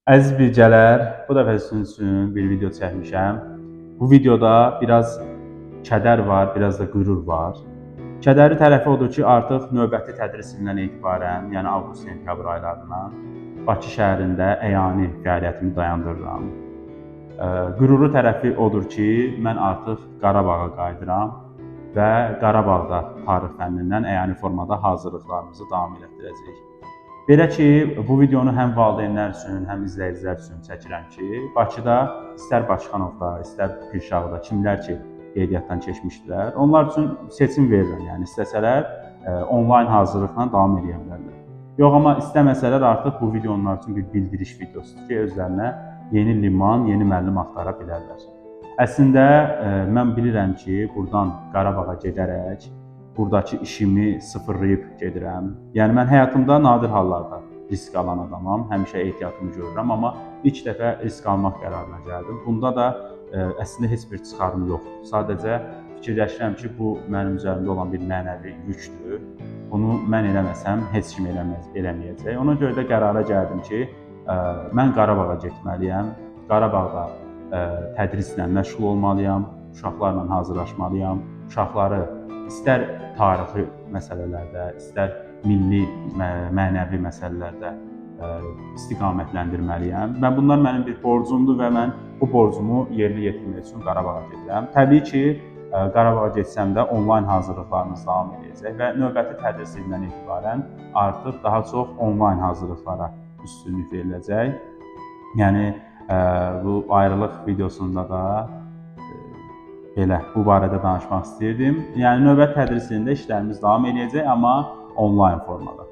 Əziz bircələr, bu dəfə sizin üçün bir video çəkmişəm. Bu videoda biraz kədər var, biraz da qürur var. Kədərli tərəfi odur ki, artıq növbəti tədris ilindən etibarən, yəni avqust-sentyabr aylarından Bakı şəhərində əyani fəaliyyətimi dayandırıram. Qürurlu tərəfi odur ki, mən artıq Qarabağa qayıdıram və Qarabağda tarix fənnindən əyani formada hazırlıqlarımızı davam elətdirəcəyik. Belə ki, bu videonu həm valideynlər üçün, həm izləyicilər üçün çəkirəm ki, Bakıda istər Bakıxanovda, istər Pirşağıda kimlər ki qeydiyyatdan keçmişdilər, onlar üçün seçim verirəm. Yəni istəsələr onlayn hazırlıqla davam edə bilərlər. Yox, amma istəməsələr artıq bu video onlar üçün bir bildiriş videosudur ki, özlərinə yeni liman, yeni müəllim axtara bilərlər. Əslində mən bilirəm ki, burdan Qarabağa gedərək buradakı işimi sıfırlayıb gedirəm. Yəni mən həyatımda nadir hallarda risk alan adamam, həmişə ehtiyatımı görürəm, amma ilk dəfə risk almaq qərarına gəldim. Bunda da əslində heç bir çıxarım yoxdur. Sadəcə fikirləşirəm ki, bu mənim üzərimdə olan bir mənəvi yükdür. Bunu mən eləməsəm heç kim eləməyəcək. Ona görə də qərara gəldim ki, mən Qarabağa getməliyəm. Qarabağda tədrislə məşğul olmalıyam, uşaqlarla hazırlaşmalıyam. Uşaqları istər tarixi məsələlərdə, istər milli, mənəvi məsələlərdə istiqamətləndirməliyəm. Və bunlar mənim bir borcumdur və mən bu borcumu yerinə yetirmək üçün Qarabağa gedirəm. Təbii ki, Qarabağa getsəm də onlayn hazırlıqlarımız davam edəcək və növbəti tədris ilindən etibarən artıq daha çox onlayn hazırlıqlara üstünlük veriləcək. Yəni bu ayrılıq videosunda da belə bu barədə danışmaq istəyirdim. Yəni növbəti tədris ilində işlərimiz davam edəcək, amma onlayn formada.